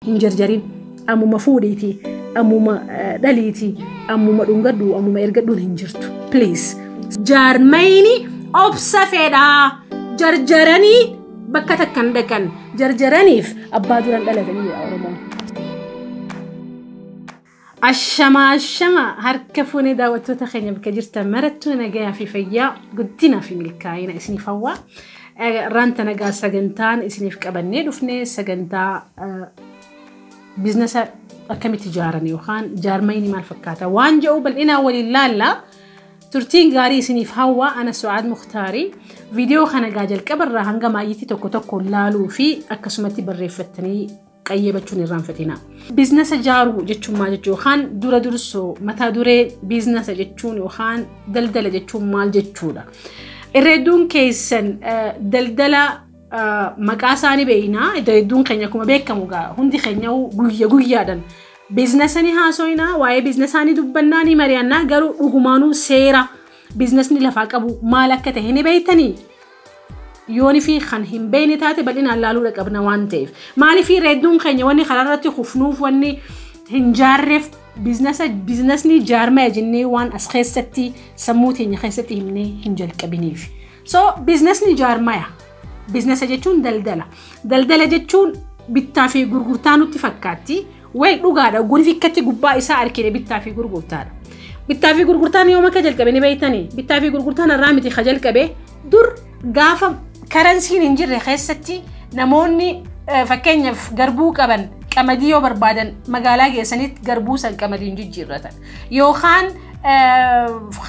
Hin jarjarin, ammuma fuudhiiti, ammuma dhaliiti, ammuma dhungadhu, ammuma ergadhuun hin jirtu. Please. Jaarmayni obsa fedhaa. Jarjaranii bakka takkan dhaqan, jarjaraniif abbaa duran dhalatanii Oromoon. Ashama ashama, harka fuunee daawwattoota keenya bakka jirtan marattuu, nagayaa fi fayyaa, guddinaa fi milkaa'ina isiniif hawwaa. Raanta nagaa sagantaan isiniif qabannee dhufnee sagantaa biizinasa akkamitti ijaaran yookaan jaarmayni maal fakkaata waan jedhu bal'inaan waliin laallaa. Turtiin gaarii isiniif hawwaa. Ana Su'aad Muktaarii. Viidiyoo kana gaa jalqabarraa hanga maayyitti tokko tokko laaluu fi akkasumatti barreeffattanii qayyabachuun irraanfatina. Biizinasa ijaaruu jechuun maal jechuu yookaan dura dursoo mataa duree biizinasa jechuun yookaan daldala jechuun maal jechuudha? Irra hedduun keessan daldala maqaa isaanii beeknaa. Irra hedduun keenya akkuma beekamu gaa hundi keenya guyya guyyaadhaan biizinasa ni haasofnaa, waa'ee biizinasaa ni dubbannaa, ni mari'annaa. Garuu dhugumaanuu seera biizinasni lafaa qabu maal akka ta'e ni beektanii? Yooni fi kan hin beekne taate bal'inaan laaluudha qabna waan ta'eef. Maaliif hedduun keenya wanni karaa irratti kufnuuf, wanni hin jaarreef, biizinasni jaarmaya jennee waan as keessatti sammuu teenya keessatti himnee hin jalqabiniif. So biizinasni jaarmaya. Biizinasa jechuun daldala. Daldala jechuun bittaa fi gurgurtaa nutti fakkaatti. Well, dhugaadha. Gunifikkatti gubbaa isaa argine bittaa fi gurgurtaadha. Bittaa fi gurgurtaan yoom akka jalqabe ni beektanii? Bittaa fi gurgurtaan irraa miti ka jalqabe. Dur gaafa karansii hin jirre keessatti namoonni fakkeenyaaf garbuu qaban qamadii yoo barbaadan magaalaa geessanitti garbuu san qamadiin jijjiirratan. Yookaan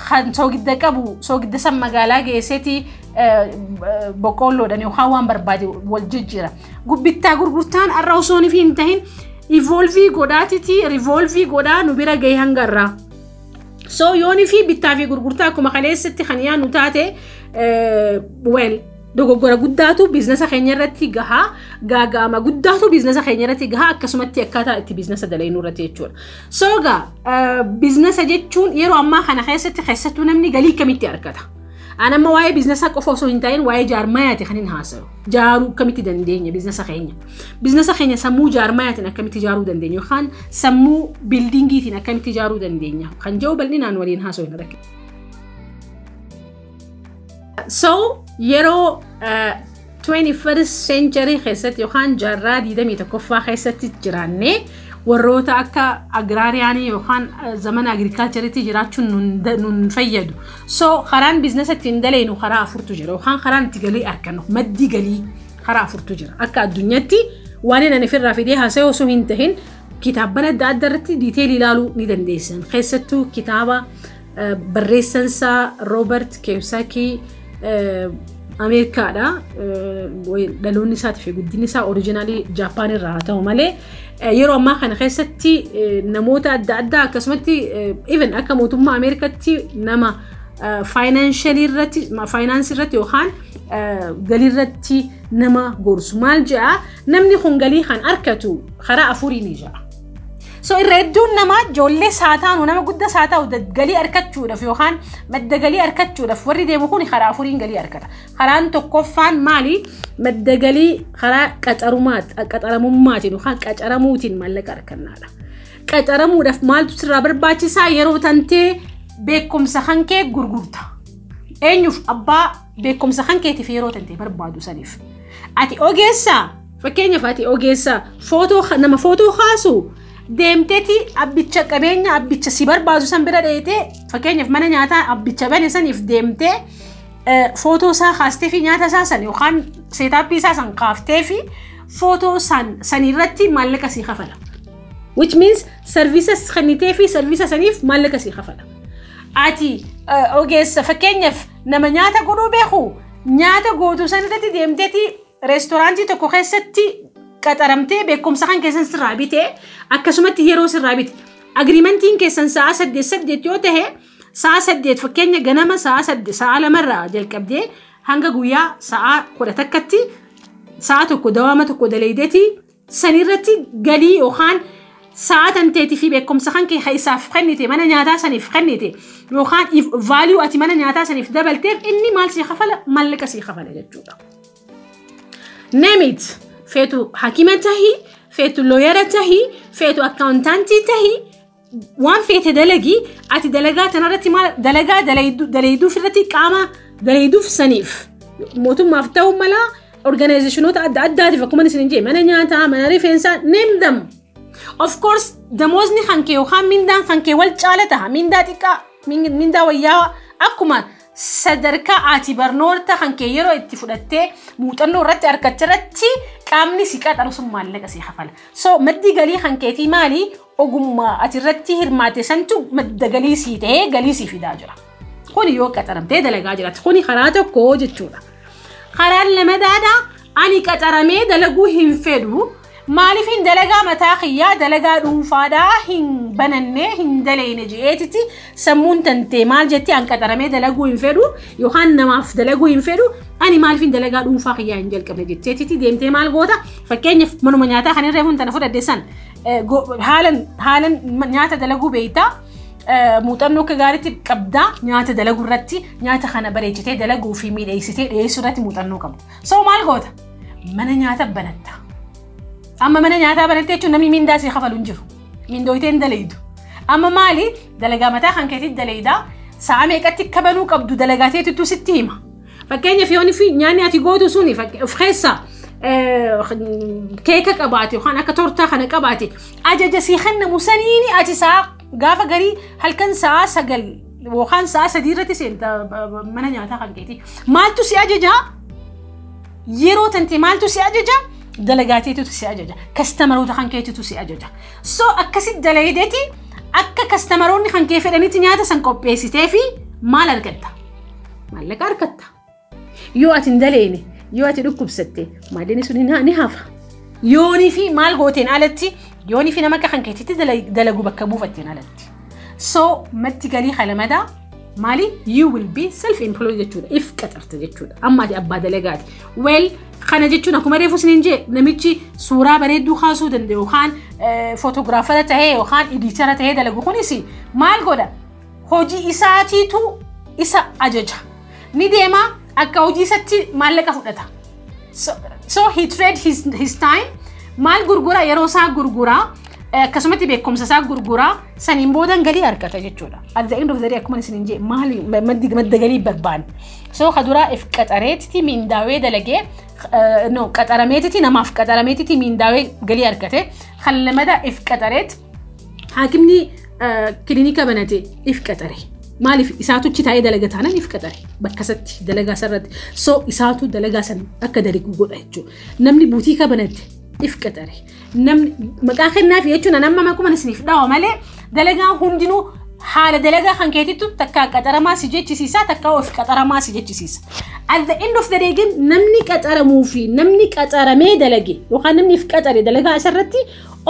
kan soogidda qabu soogidda san magaalaa geesseeti boqqoolloodhaan yookaan waan barbaade wal jijjiira. Bittaa gurgurtaan har'a osoo hin tahin evolve godhaatiti, revolve godhaa nu bira gahee hanga irraa. So yoonii fi bittaa fi gurgurtaa akkuma kaleessatti kan yaadnu taate, well, dogoggora guddaatu biizinasa keenya irratti gahaa, gaaga'ama guddaatu biizinasa keenya irratti gahaa, akkasumatti akkaataa itti biizinasa dalagnuu irratti jechuudha. So gaa biizinasa jechuun yeroo ammaa kana keessatti keessattuu namni galii kamitti argata? Ani amma waa'ee biizinasa qofa osoo hin ta'in waa'ee jaarmayaati kan hin haasa'u. Jaaruu akkamitti dandeenya biizinasa keenya? Biizinasa keenya sammuu jaarmayaatiin akkamitti ijaaruu dandeenya yookaan sammuu buildingiitiin akkamitti ijaaruu dandeenya kan jedhu bal'inaan waliin haasa'u hin rakkate. So yeroo 21st century keessatti yookaan jaarraa 21ffaa keessatti jiraannee warroota akka agrarianii yookaan zamana agricultureitti jiraachuun nun fayyadu. So karaan biizinasa ittiin daleynu karaa afurtu jira yookaan karaan itti galii argannu, maddi galii karaa afurtu jira. Akka addunyaatti waan inni ofirraa fidee haasa'e osoo hin tahin kitaabban adda addaa irratti detailii ilaaluu ni dandeessan. Keessattuu kitaaba barreessansaa Robert Kiyosaki, Ameerikaadha. Dhaloonni isaatii fi guddinni isaa originally Jaappaan irraa haa ta'u malee yeroo ammaa kana keessatti namoota adda addaa akkasumatti even akka mootummaa Ameerikaatti nama financialii irratti, financeii irratti yookaan galii irratti nama gorsu maal jedha? Namni kun galii kan argatu karaa afurii ni jedha. So irra hedduun namaa, ijoollee isaa taanu nama guddaa isaa ta'u, galii argachuudhaaf yookaan madda galii argachuudhaaf warri deemu kun karaa afuriin galii argata. Karaan tokkoffaan maali? Madda galii karaa qaxaramummaatiin yookaan qacaramuutiin maallaqa argannaadha. Qacaramuudhaaf maaltu sirraa barbaachisaa? Yeroo tantee beekumsa kan kee gurgurta. Eenyuuf? Abbaa beekumsa kan keetiif yeroo tantee barbaadu saniif. Ati ogeessaa, fakkeenyaaf ati ogeessaa footoo, nama footoo kaasu, deemteeti abbicha qabeenya abbicha si barbaadu san bira dheetee, fakkeenyaaf mana nyaataa abbicha bane saniif deemtee footoo isaa kaastee fi nyaata isaa san yookaan setupii isaa san kaaftee fi footoo san sanirratti maallaqa sii kafala. Which means service kennitee fi service saniif maallaqa sii kafala. Ati ogeessa, fakkeenyaaf nama nyaata godhuu beeku, nyaata gootuu sanirratti deemteeti reestooraantii tokko keessatti qaxaramtee beekumsa kan keessan sirraa bitee akkasumatti yeroo sirraa bite. Agreementiin keessan sa'a 8 8 yoo tahe, sa'a 8, fakkeenya ganama sa'a 8, sa'a 2rraa jalqabdee hanga guyyaa sa'a 11tti sa'a 1 dawaama tokko daleeydeeti sanirratti galii yookaan sa'a tanteetii fi beekumsa kan kee isaaf kennite, mana nyaataa saniif kennite yookaan value ati mana nyaataa saniif dabalteef inni maal sii kafala? Maallaqa sii kafala jechuudha. Name it. Feetu hakima tahi, Feetu lawyer tahi, feetu accountant tahi, waan feete dalagii. Ati dalagaa tanarratti maal dalagaa dalayduu irratti qaama dalayduuf saniif mootummaaf ta'uu mala, organizationoota adda addaatiif, akkuma isin jee, mana nyaataa, mana rifeensaa, name them. Of course, damoosni kan kee yookaan mindaan kan kee wal caala ta'a. Mindaa xiqqaa, mindaa wayyaa, akkuma sadarkaa ati barnoota kan kee yeroo itti fudhattee muuxannoo irratti argatte irratti qaamni si qaxaru sun maallaqa si kafala. So maddi galii kan keetii maali? Ogummaa ati irratti hirmaate santu madda galii sii ta'ee galii sii fidaa jira. Kuni yoo qaxaramtee dalagaa jiraate, kuni karaa tokko jechuudha. Karaan lamadaadha, ani qaxaramee dalaguu hin fedhu. Maaliif hin dalagaa mataa kiyyaa, dalagaa dhuunfaadhaa hin bananne, hin dalayne je'eetiti sammuun tantee maal jetti? An qaxaramee dalaguu hin fedhu yookaan namaaf dalaguu hin fedhu, ani maaliif hin dalagaa dhuunfaa kiyyaa hin jalqabne jetteetiti deemtee maal goota? Fakkeenyaaf, manuma nyaataa kan irra tana fudhadhe san, haalan haalan nyaata dalaguu beeytaa, muuxannoo akka gaariitti qabdaa nyaata dalaguu irratti, nyaata kana bareechitee dalaguu fi miidheessitee dhiyeessuu irratti muuxannoo qabda. So maal goota? Mana nyaata banatta. Amma mana nyaataa banatte jechuun namni mindaa si kafalu hin jiru. Mindooyitee hin dalaydu. Amma maali? Dalagaa mataa kan keetii dalaydaa. Sa'a meeqatti akka banuu qabdu dalagaa teetuttu sitti hima. Fakkeenyaaf, yoon fi nyaanni ati gootu suni of keessaa keeka qabaate yookaan akka tortaa kana qabaate, ajaja sii kennamu saniini ati sa'a gaafa garii halkan sa'a 9 yookaan sa'a 3 irratti seenta mana nyaataa kan keetii. Maaltu si ajajaa? Yeroo tante maaltu si ajajaa? Dalagaateetu si ajaja. Customeroota kan keetitu si ajaja. So akkasitti dalayideeti akka customeroonni kan kee fedhanitti nyaata san qopheessitee fi maal argatta? Maallaqa argatta. Yoo ati hin daleene, yoo ati dhukkubsatte, maallaqni sun ni hafa. Yoonii fi maal gooteen alatti, yoonii fi nama akka kan keetitti dalagu bakka buufatteen alatti. So maddi galii kalamadaa maali? You will be self employed jechuudha. If qaxarte jechuudha. Amma ati abbaa dalagaati. Well, kana jechuun akkuma reefu isiniin jee, namichi suuraa bareedduu kaasuu danda'u yookaan photographer tahee yookaan editor tahee dalagu kunis maal godha? Hojii isaatiitu isa ajaja. Ni deema, akka hojii isatti maallaqa fudhata. So he trade his time. Maal gurgura? Yeroo isaa gurguraa, akkasumatti beekumsa isaa gurguraa, saniin boodan galii argata jechuudha. At the end of the day, akkuma isin jee, maali madda galii barbaanne? So kaduraa if qaxareetiti mindaawee dalagee, no, qaxarameetiti, namaaf qaxarameetiti mindaawee galii argate. Kan lamada if qaxareet, haakimni kilinika banate if qaxare. Maaliif? Isaatu achi taa'ee dalaga taanaan if qaxare bakka isatti dalagaa sarratti. So isaatu dalagaa san akka dalagu godha jechuudha. Namni buutiika banate if qaxare. Namni maqaa kennaaf jechuun amma akkuma isiniif dhawa malee, dalagaan hundinuu haala dalagaa kan keetittu takka qaxaramaa si jechisiisa, takka of qaxaramaa si jechisiisa. At the end of the day ግን namni qaxaramuu fi namni qaxaramee dalage yookaan namni if qaxare dalagaa isarratti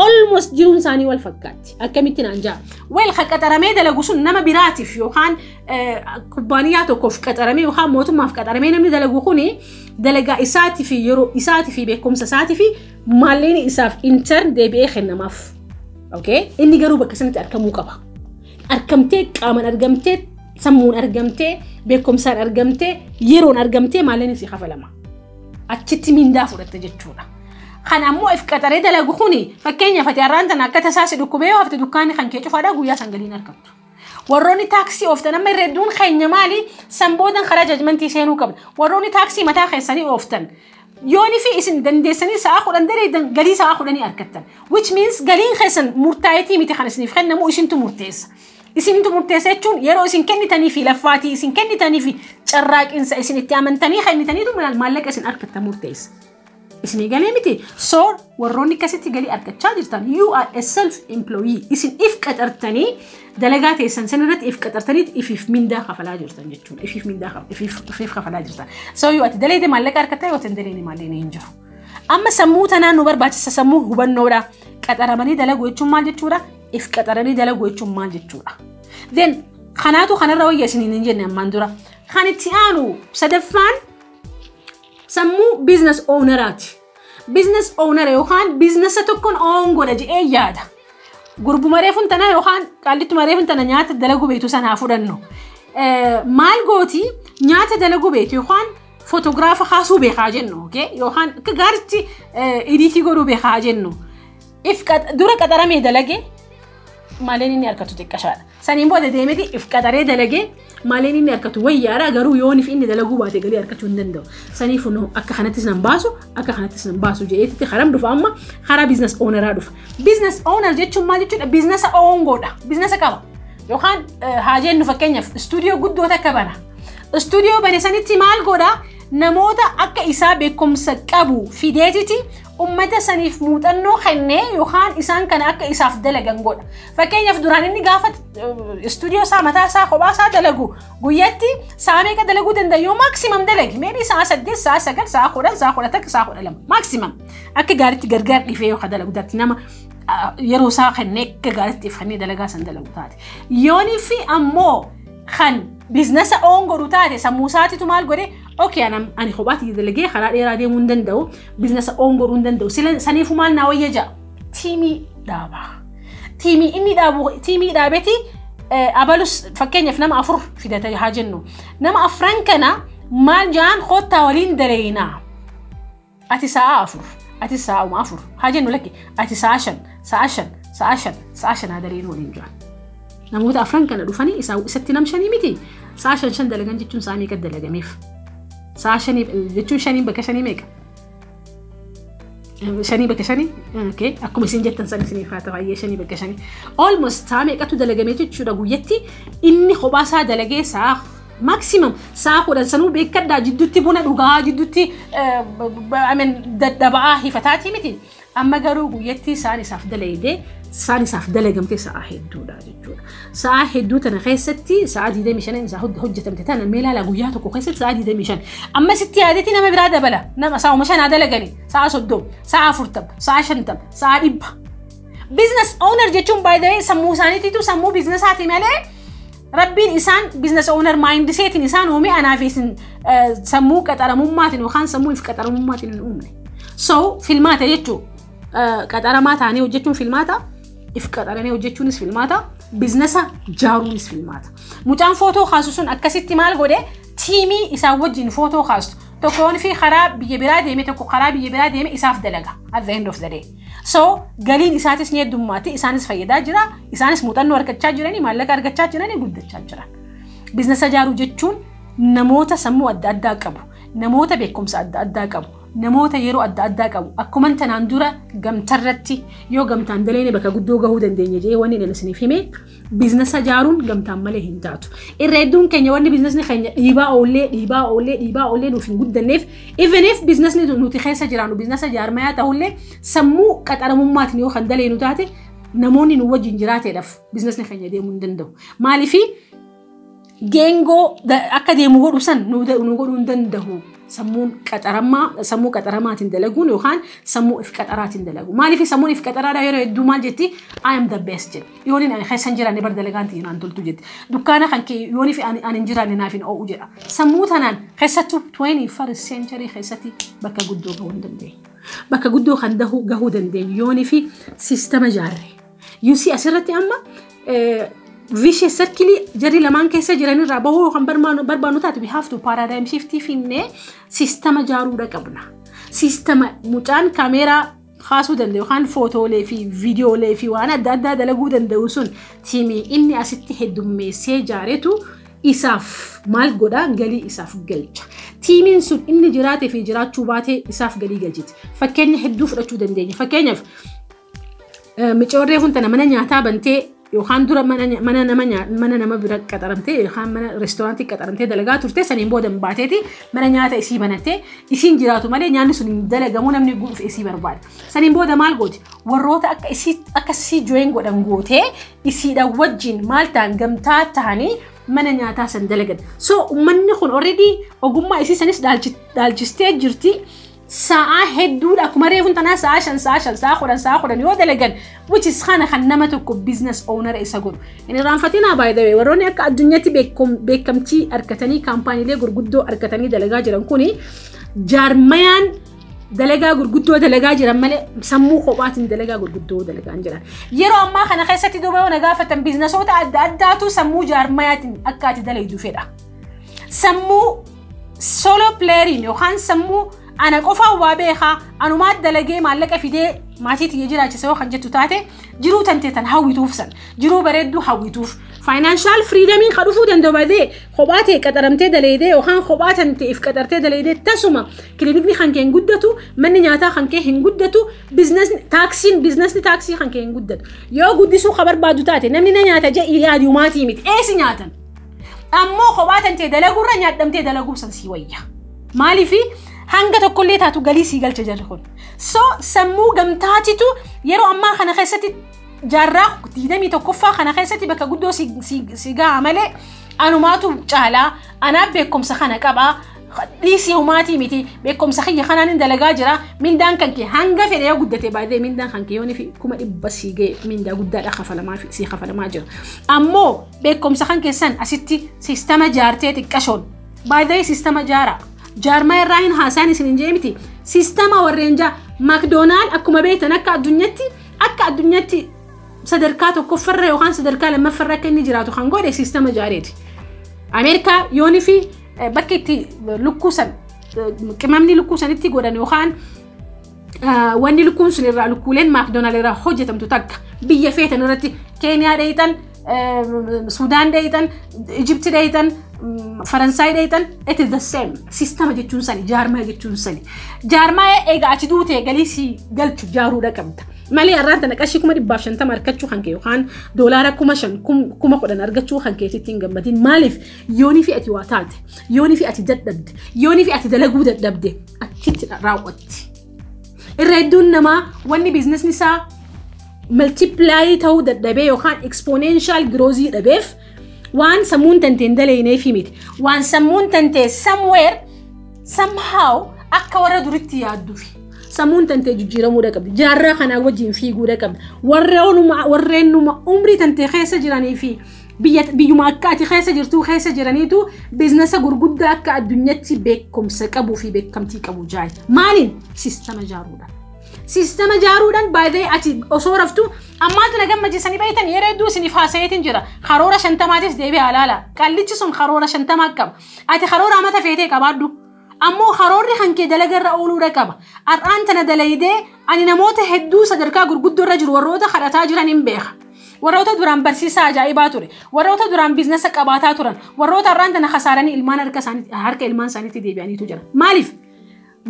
almost jiruun isaanii wal fakkaatti. Akkamitti naan jaa? Well, ka qaxaramee dalagu sun nama biraatiif yookaan kubbaaniyaa tokkoof qaxaramee yookaan mootummaaf qaxaramee namni dalagu kuni dalagaa isaatii fi yeroo isaatii fi beekumsa isaatii fi maallaqni isaaf in turn deebi'ee kennamaaf. Okay? Inni garuu bakka sanatti argamuu qaba. Argamtee, qaamaan argamtee, sammuun argamtee, beekumsaan argamtee, yeroon argamtee maallaqni si kafalama. Achitti mindaa fudhatte jechuudha. Kan ammoo if qaxaree dalagu kuni, fakkeenyaaf, ati har'aan tana akka tasaa si dhukkubee yoo hafte, dukkaanni kan kee cufaadhaa, guyyaa san galiin argamtu. Warroonni taaksii ooftan, amma irra hedduun keenya maali? San boodan karaa judgmentii seenuu qabna. Warroonni taaksii mataa keessanii ooftan, yooni fi isin dandeessanii sa'a 10 daleedan, galii sa'a 10 argattan. Which means galiin keessan murtaa'eetii miti kan isiniif kennamu, isintu murteessa. Isintu murteessa jechuun yeroo isin kennitanii fi laffaatii isin kennitanii fi carraaqinsa isin itti amantanii kennitaniitu maallaqa isin argattan murteessa. Isinii galee miti? So warroonni akkasitti galii argachaa jirtan, you are a self employee. Isin if qaxartanii dalagaa teessan san irratti if qaxartanii ifiif mindaa kafalaa jirtan jechuudha. Ifiif mindaa ifiif kafalaa jirtan. So yoo ati daleede maallaqa argatta, yoo ati hin daleene maallaqni hin jiru. Amma sammuu tanaan nu barbaachisa, sammuu hubannoodha. Qaxaramanii dalaguu jechuun maal jechuudha? If qaxaranii dalaguu jechuun maal jechuudha? Then kanaatu kanarra wayya isiniin hin jenne ammaan dura. Kan itti aanu sadaffaan sammuu business owneraati. Business owner yookaan businessa tokkoon own godha jedhee yaada. Gurbuma reefuun tana yookaan qallittuma reefuun tana nyaata dalaguu beektu sanaa fudhannu. Maal gooti? Nyaata dalaguu beektu yookaan photograph kaasuu beekaa jennu, yookaan akka gaaritti edit godhuu beekaa jennu. If dura qaxaramee dalagee maaleen inni harkatu xiqqashaadha. Saniin booda deemeti if qaxaree dalagee maaleen inni harkatu wayyaadha, garuu yoonif inni dalaguu baate galii harkachuu hin danda'u. Saniif akka kanattis nan baasu, akka kanattis nan baasu jedheetitti karam dhufa amma karaa business owneraa dhufa. Business owner jechuun maal jechuudha? Business own godha. Business qaba. Yookaan haa jennu fakkeenyaaf istuudiyoo guddoo takka bana. Istuudiyoo bane sanitti maal godha? Namoota akka isaa beekumsa qabu fideetiti ummata saniif muuxannoo kennee yookaan isaan kana akka isaaf dalagan godha. Fakkeenyaaf duraan inni gaafa istuudiyoo isaa mataa isaa kophaa isaa dalagu guyyatti sa'a meeqa dalaguu danda'a yoo maximum dalage? Maybe sa'a 8, sa'a 9, sa'a 10, sa'a 11, sa'a 12 maximum. Akka gaariitti gargaar dhifee yoo dalagu taate, nama yeroo isaa kennee akka gaariitti ifannee dalagaa san dalagu taate. Yoonii fi ammoo kan business own godhu taate, sammuu isaatitu maal godhe? Okay, ani kophaatti dalagee karaa dheeraa deemuu hin danda'u, business own godhuu hin danda'u, saniifu maal naa wayya ja'a, tiimii dhaaba. Tiimii inni dhaabu, tiimii dhaabeeti abalus fakkeenyaaf nama afur fidata haa jennu. Nama afran kana maal ja'an? Kottaa waliin dalaynaa, ati sa'a 4, ati sa'a 4 haa jennu, lakki, ati sa'a 5, sa'a 5, sa'a 5, sa'a 5 haa dalaynuu waliin ja'an. Namoota afran kana dhufanii isatti nam shanii miti, sa'a shan shan dalagan jechuun sa'a meeqa dalagameef? Sa'a 5 jechuun shanii bakka shanii meeqa? Shanii bakka shanii, okay. Akkuma isin jettan san isiniif haa ta'u, baay'ee shanii bakka shanii. Almost sa'a meeqatu dalagame jechuudha guyyatti? Inni kophaa isaa dalagee sa'a maximum sa'a 10, sanuu beekadhaa, jidduutti buna dhugaa, jidduutti dadhaba'aa hifataatii miti. Amma garuu guyyatti sa'aan isaaf dalagee, sa'aan isaaf dalagamte sa'a hedduudha jechuudha. Sa'a hedduu tana keessatti sa'a 25 isaa hojjetamte tana mee ilaala, guyyaa tokko keessatti sa'a 25. Amma sitti yaadetti nama biraa dabala. Nama sa'uma shanaa dalagani, sa'a 30, sa'a 40, sa'a 50, sa'a 100. Business owner jechuun, by the way, sammuu isaaniititu sammuu businessaati malee Rabbiin isaan business owner mindsetiin isaan uume, anaaf isin sammuu qaxaramummaatiin yookaan sammuu if qaxaramummaatiin hin uumne. So filmaata jechuun qaxaramaa ta'anii hojjechuun filmaata, if qaxaranii hojjechuunis filmaata, businessa jaaruunis filmaata. Mucaan footoo kaasu sun akkasitti maal godhe? Tiimii isaan wajjin footoo kaastu. Tokkoon fi karaa biyya biraa deeme, tokko karaa biyya biraa deeme isaaf dalaga at the end of the day. So galiin isaatis ni heddummaatti, isaanis fayyadaa jira, isaanis muuxannoo argachaa jiranii, maallaqa argachaa jiranii, guddachaa jiran. Businessa jaaruu jechuun namoota sammuu adda addaa qabu, namoota beekumsa adda addaa qabu, namoota yeroo adda addaa qabu. Akkuma tanaan dura gamtarratti yoo gamtaan daleene bakka guddoo gahuu dandeenya jee wanni inni isiniif hime, businessa jaaruun gamtaan malee hin taatu. Irra hedduun keenya wanni businessni keenya dhiibaa oollee, dhiibaa oollee, dhiibaa oollee nuuf hin guddanneef, even if businessni nuti keessa jiraannu businessa jaarmayaa ta'ullee, sammuu qaxaramummaatiin yoo kan daleenu taate, namoonni nu wajjin jiraateedhaaf businessni keenya deemuu hin danda'u. Maaliifi geengoo akka deemu godhu san nu godhuu hin danda'u. Sammuun qaxaramaa, sammuu qaxaramaatiin dalaguun yookaan sammuu if qaxaraatiin dalagu. Maaliif sammuun if qaxaraadhaa yeroo hedduu maal jetti? "I am the best" jedhe. Yoon ani keessa hin jiraanne bar dalagaan ta'e naan toltu jetti. Dukkaana kan kee yoon if ani hin jiraanne naaf hin oo'u jedha. Sammuu tanaan keessattuu 21st century keessatti bakka guddoo gahuu hin dandeenyu. Bakka guddoo kan gahuu dandeenyu yoon fi systema jaarre. You see, asirratti amma vicious circle jarri lamaan keessa jiranirraa bahuu kan barbaannu taate, we have to paradigm shift finnee systema jaaruudha qabna. Systema mucaan kaameeraa kaasuu danda'u yookaan footoolee fi viidiyoolee fi waan adda addaa dalaguu danda'u sun, tiimii inni asitti heddummeessee jaaretu isaaf maal godhaa? Galii isaaf galcha. Tiimiin sun inni jiraatee fi jiraachuu baatee isaaf galii galchiti. Fakkeenya hedduu fudhachuu dandeenya. Fakkeenyaaf micoorree kun tana mana nyaataa bantee yookaan dura mana nama bira qaxaramtee yookaan mana reestooraantii qaxaramtee dalagaa turte, saniin booda baateeti mana nyaata isii banattee, isiin jiraatu malee nyaanni sun hin dalagamu, namni guutuuf isii barbaada. Saniin booda maal gooti? Warroota akka isii join godhan gootee isiidha wajjin maal ta'an? Gamtaa ta'anii mana nyaataa san dalagan. So uummanni kun already ogummaa isii sanis dhaalchistee jirti. Sa'aa hedduudha, akkuma reefuun tanaa sa'a 5, sa'a 5, sa'a 10, sa'a 10 yoo dalagan, which is kana kan nama tokko business owner isa godhu. Hin irraanfatinaa, by the way, warroonni akka addunyaatti beekamtii argatanii kaampaaniilee gurguddoo argatanii dalagaa jiran kuni jaarmayaan dalagaa gurguddoo dalagaa jiran malee sammuu kophaatiin dalagaa gurguddoo dalagaa jiran. Yeroo ammaa kana keessatti duuba yoo na gaafatan, businessoota adda addaatu sammuu jaarmayaatiin akka ati dalaydu fedha. Sammuu solo playeriin yookaan sammuu ana qofaan waa beekaa, anumaa dalagee maallaqa fidee Maatii tiyya jiraachisa yoo kan jettu taate, jiruu tantee tan hawwituuf san jiruu bareedduu hawwituuf financial freedomiin kan dhufuu danda'u baay'ee kophaa ta'e qaxaramtee daleedee yookaan kophaa tan ta'eef qaxartee daleedee tasuma kilinikni kan kee hin guddatu, manni nyaataa kan kee hin guddatu, businessni taaksiin businessni taaksii kan kee hin guddatu. Yoo guddisuu ka barbaadu taate, namni na nyaata jedhi yaadu maatii miti eesi nyaatan. Ammoo kophaa tan ta'e dalaguurra nyaadhamtee dalaguu san sii wayya. Maaliifi hanga tokkollee taatu galii sii galcha jarri kun. So sammuu gamtaatitu yeroo ammaa kana keessatti, jaarraa 21ffaa kana keessatti bakka guddoo si ga'a malee, anumaatu caalaa, anaaf beekumsa kana qabaa, dhiisii humaatii miti, beekumsa kiyya kanaan hin dalagaa jira. Mindaan kan kee hanga fedhe yoo guddate baay'ee, mindaan kan kee yooni fi 100,000 sii ga'e, mindaa guddaadha kafalamaa sii kafalamaa jira. Ammoo beekumsa kan keessan asitti siistama jaartee xiqqashoon baay'ee siistama jaaraa. Jaarmaa irraa hin haasaan isin hin jee miti. Siistama warreen jaa McDonald akkuma beektan akka addunyaatti sadarkaa tokkoffarra yookaan sadarkaa lammaffarra akka inni jiraatu kan godhe siistama jaareeti. Ameerikaa yoonii fi bakki itti lukkuusan, qimamni lukkuusanitti godhan yookaan wanni lukkuun sun irraa, lukkuuleen McDonald irraa hojjetamtu takka biyya feetan irratti, Keeniyaa dheeyxan, Sudaan dheeyxan, Ijipti dheeyxan, Faransaay dheeyxan, it is the same. Sistama jechuun sani, jaarmaa jechuun sani. Jaarmaa egaa ati duutee galii si galchu jaaruudha qabda. Malee har'aan tana qarshii 150,000 argachuu kan kee yookaan doolaara 5,000, 10,000 argachuu kan keetitti hin gammadin. Maaliif? Yoonii fi ati waa taate, yoonii fi ati dadhabde, yoonii fi ati dalaguu dadhabde, achitti raawwatti. Irra hedduun namaa wanni businessni isaa multiply ta'uu dadhabee yookaan exponential growth dhabeef waan sammuun tantee hin daleeneefi miti. Waan sammuun tantee somewhere somehow akka warra duritti yaadduufi. Sammuun tantee jijjiiramuudha qabdi. Jaarraa kanaa wajjin fiiguudha qabdi. Warreen numa umrii tantee keessa jiranii fi biyyuma akka ati keessa jirtuu keessa jiraniitu businessa gurguddaa akka addunyaatti beekumsa qabuu fi beekamtii qabu jaari. Maaliin? Sistama jaaruudhaan. Sistama jaaruudhaan baay'ee ati osoo raftu ammaatu na gammachiisanii beektan. Yeroo hedduu isiniif haasayeetiin jira. Karoora 50tis deebi'ee alaala. Qallichi sun karoora 50 qaba. Ati karoora amata feetee qabaadhu. Ammoo karoorri kan kee dalagarra ooluudha qaba. Har'aan tana dalaydee ani namoota hedduu sadarkaa gurguddoo irra jiru, warroota kadhataa jiran hin beeka. Warroota duraan barsiisaa ajaa'ibaa ture. Warroota duraan businessa qabaataa turan. Warroota har'aan tana kasaaranii ilmaan harka isaanii harka ilmaan isaaniitti deebi'aniitu jira. Maaliif?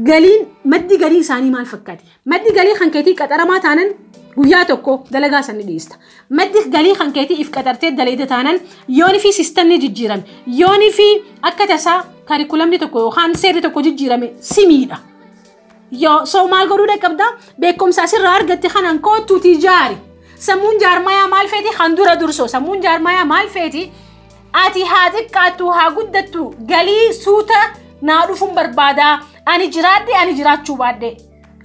Galiin, maddi galii isaanii maal fakkaate? Maddi galii kan keetii qaxaramaa taanan guyyaa tokko dalagaa san ni dhiista. Maddi galii kan keetii if qaxartee dalayda taanan, yoonii fi sistamni jijjiirame, yoonii fi akka tasaa curriculumni tokko yookaan seerri tokko jijjiirame si miidha. Yoo so maal godhuu qabda? Beekumsa asirraa argatte kanaan kootuutii jaari. Sammuun jaarmayaa maal feeti? Kan dura dursoo sammuun jaarmayaa maal feeti? Ati haa xiqqaattu haa guddattu, galii suuta naa dhufuun barbaadaa. Ani jiraadhe, ani jiraachuu baadhe.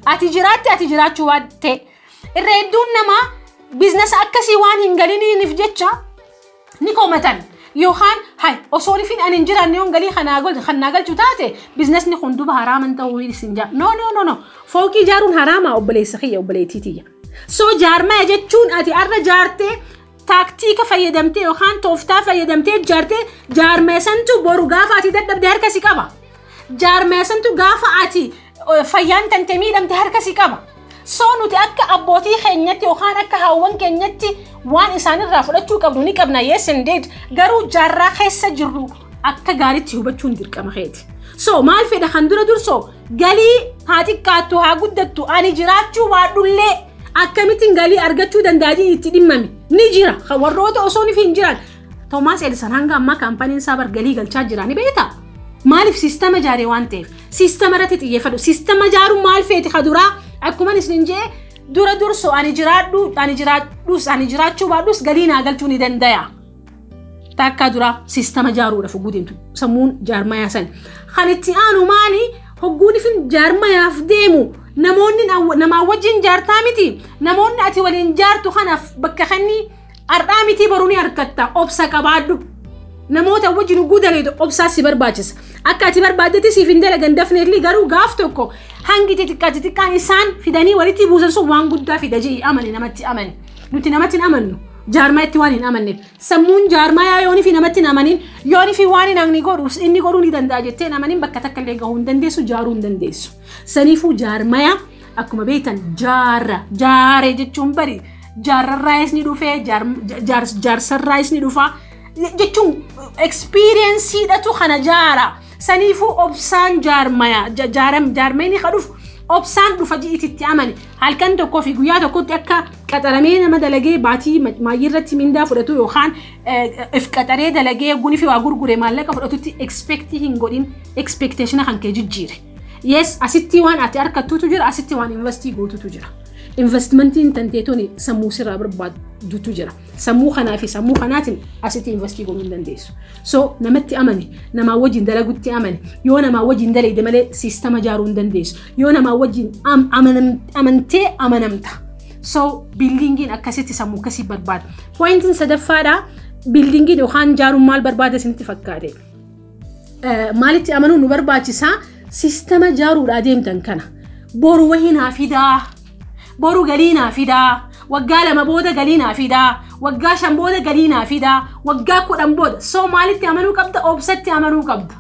Ati jiraatte, ati jiraachuu baatte. Irra hedduun namaa businessa akkasii waan hin galiniif jecha ni komatan. Yookaan hay osoo ifin ani hin jiraanne yoon galii kanaa galchu taate businessni kun duba haraaman ta'uu isin jaa. No, no, no, no. Fooqii ijaaruun haraamaa, obboleessa kiyya, obboleettii tiyya. So jaarmaya jechuun ati arra jaartee, taaktiika fayyadamtee yookaan tooftaa fayyadamtee jaartee, jaarmaya santu boru gaafa ati dadhabde harka si qaba. Jaarmaya santu gaafa ati fayyaan tante miidhamte harka si qaba. So nuti akka abbootii keenyatti yookaan akka haawwan keenyatti waan isaanirraa fudhachuu qabnu ni qabna, yes indeed, garuu jaarraa keessa jirru akka gaariitti hubachuun dirqama keeti. So maal fedha kan dura dursoo? Galii haa xiqqaattu haa guddattu, ani jiraachuu baadhullee akkamittiin galii argachuu danda'a itti dhimmame ni jira. Warroota osoo hin jiran Thomas Edison hanga ammaa kaampaniin isaa bar galii galchaa jira, ni beektaa? Maaliif? Siistama jaaree waan ta'eef. Siistama irratti xiyyeeffadhu. Siistama jaaruun maal feeti? Kaduraa akkuma isin jee dura dursoo ani jiraadhu, ani jiraadhus, ani jiraachuu baadhus galii naa galchuu ni danda'a. Takka dura siistama jaaruudhaaf hogguu deemtu sammuun jaarmayaa san. Kan itti aanu maali? Hogguun ifin jaarmayaaf deemu namoonni namaa wajjin jaartaa miti. Namoonni ati waliin jaartu kanaaf bakka kanni har'aa miti boruu ni argatta, obsa qabaadhu. Namoota wajjin hogguu daleetu obsaa si barbaachisa. Akka ati barbaaddetti siif hin dalagan definitely, garuu gaaf tokko hangi xixiqqaa xixiqqaan isaan fidanii walitti buusan sun waan guddaa fida ji'i amani, namatti amani. Nuti namatti hin amannu. Jaarmaatti waan hin amanneef. Sammuun jaarmayaa yoonii fi namatti hin amanin, yoonii fi waan inni godhu inni godhuu ni danda'a jettee hin amanin, bakka takka illee gahuu hin dandeessu, jaaruu hin dandeessu. Saniifuu jaarmayaa Akkuma beektan jaarra jaaree jechuun bari jaarrarraayis ni dhufee jaarsarraayis ni dhufa jechuun experienceiidhatu kana jaara. Saniifuu obsaan jaarmaya jaarmayni ka dhufu obsaan dhufa ji'ititti amane. Halkan tokkoo fi guyyaa tokkotti akka qaxaramee nama dalagee baatii maayyii irratti mindaa fudhatu yookaan if qaxaree dalagee guni fi waa gurgure maallaqa fudhatutti expectii hin godhin, expectationa kan kee jijjiire. Yes, asitti waan ati argattutu jira, asitti waan investii gootutu jira. Investmentiin tanteetoni sammuu sirraa barbaadutu jira. Sammuu kanaa fi sammuu kanaatiin asitti investii godhuu hin dandeessu. So namatti amani, namaa wajjin dalagutti amani. Yoo namaa wajjin dalayde malee siistama ijaaruu hin dandeessu. Yoo namaa wajjin amantee amanamta. So buildingiin akkasitti sammuu akkasii barbaada. Pointiin sadaffaadha. Buildingiin yookaan ijaaruun maal barbaada isinitti fakkaate? Maalitti amanuun nu barbaachisaa? Siistama ijaaruudhaa deemtan kana. Boru wahii naa fidaa. Boru galii naa fidaa. Waggaa 2 booda galii naa fidaa. Waggaa 5 booda galii naa fidaa. Waggaa 10 booda. So maalitti amanuu qabda? Obsatti amanuu qabda.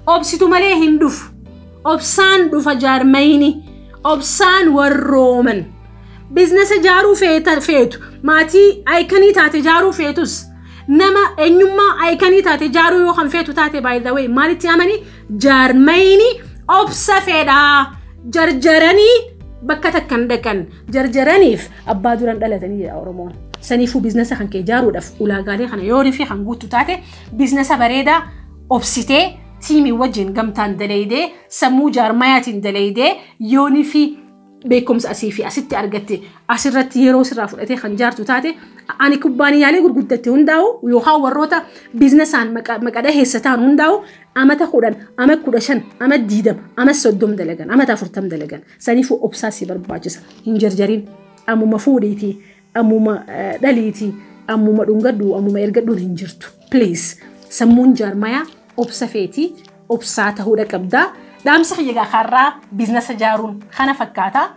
Obsitu malee hin dhufu. Obsaan dhufa jaarmayini. Obsaan warrooman. Businessa ijaaruu feetu. Maatii iconii taate ijaaruu feetus. Nama eenyummaa iconii taate ijaaruu yoo kan feetu taate, by the way, maalitti amani? Jaarmayini obsa fedhaa. Jarjaranii bakka takkan dhaqan, jarjaraniif abbaa duran dhalatanii jedha Oromoon. Saniifuu businessa kan kee ijaaruudhaaf ulaagaalee kana yoo fi kan guuttu taate, businessa bareedaa obsitee, teamii wajjin gamtaan dalaydee, sammuu jaarmayaatiin dalaydee, yoonii fi beekumsa asii fi asitti argatte asirratti yeroo sirraa fudhatee kan jaartu taate, ani kubbaaniyyaalee gurguddatte hundaa'u yookaan warroota businessaan maqa dhaheessa ta'an hundaa'u amata 10, ama 15, ama 20, ama 30 dalagan, amata 40 dalagan. Saniifuu obsaa si barbaachisa. Hin jarjarin. Ammuma fuudhiitii, ammuma dhaliitii, ammuma dhungadhu, ammuma ergadhuun hin jirtu. Please, sammuun jaarmayaa obsa feetii, obsaa ta'uudha qabdaa. Dhaamsa kiyya kaarraa businessa ijaaruun kana fakkaata.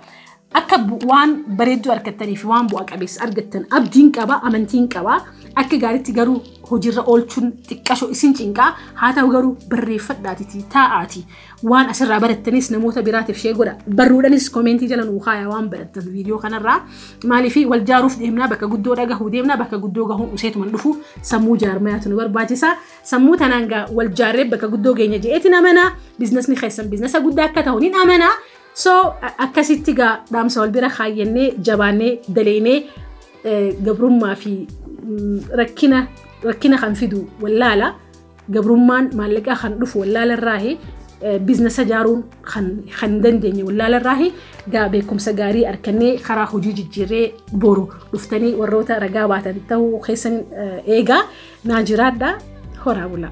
Akka waan bareedduu argattanii fi waan bu'a qabeessa argattan abdiin qaba, amantiin qaba. Akka gaariitti garuu hojiirra oolchuun xiqqashoo isin cinqaa. Haa ta'u garuu barreeffadhaatiiti taa'aati. Waan asirraa barattanis namoota biraatiif share godha. Barruudhanis commentii jala nuu kaayaa waan barattan viidiyoo kanarraa. Maaliif wal jaaruuf deemnaa, bakka guddoo dhagahuu deemnaa, bakka guddoo gahuun useetuman dhufu, sammuu jaarmayaatu nu barbaachisa. Sammuu tanaan gaa wal jaarree bakka guddoo geenya je'eetiin amanaa. Businessni keessan businessa guddaa akka ta'u nin amanaa. So akkasitti gaa dhaamsa wal bira kaayyannee, jabaannee daleynee, gabrummaa fi rakkina kan fidu wallaala, gabrummaan maallaqaa kan dhufu wallaala irraahi, businessa ijaaruun kan dandeenye wallaala irraahi. Gaa beekumsa gaarii argannee karaa hojii jijjiirree boru dhuftanii warroota ragaa baatan ta'uu keessan eegaa naa jiraadha, horaa bulaa.